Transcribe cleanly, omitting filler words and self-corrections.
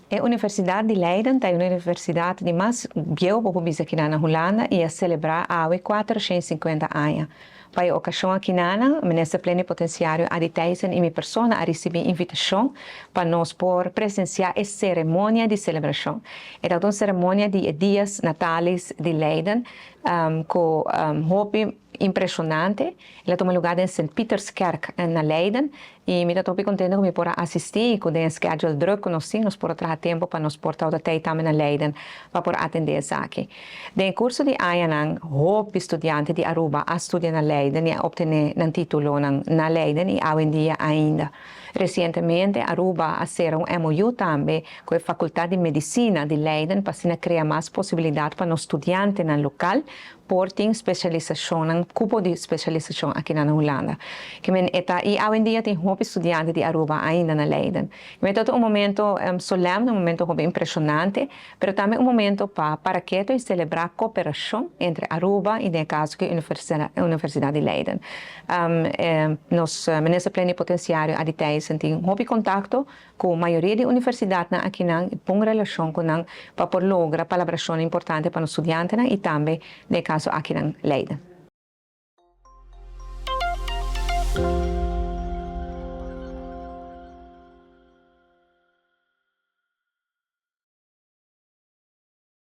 E Universidad di Leiden ta e universidad di mas bieu, bo por bisa, aki na Hulanda y a celebra awe 450 aña. Pa e ocasion aki nan, minister plenipotenciario Adi Thijssen y mi persona a ricibi invitacion pa nos por presencia e ceremonia di celebracion. E un ceremonia di Dies Natalis di Leiden, cu hopi impresionante. El a tuma luga na St. Pieterskerk na Leiden y mi ta contento cu mi por asisti, cu e schedule druk cu nos tin, nos por traha tempo pa nos por ta tambe na Leiden pa por atende esaki. Den curso di aña, hopi studiante di Aruba a studia na Leiden y a obtene un titulo na Leiden y awendia ainda. Recientemente, Aruba a sera un MOU tambe cu e Facultad di Medicina di Leiden pa crea mas posibilidad pa nos studiantenan local por tin specialisacion, cupo di specialisacion aki na Hulanda. Kiermen eta y awendia tin hopi studiante di Aruba ainda na Leiden. Kiermen ta un momento solemne, un momento hopi impresionante, pero tambe un momento pa para keto y celebra cooperacion entre Aruba y, den caso, e Universidad di Leiden. Nos minister plenipotenciario Adi Thijssen tin hopi contacto cu mayoria di universidadnan aki nan, bon relacion cu nan pa por logra palabracion importante pa e studiantenan y tambe, den caso aki na Leiden.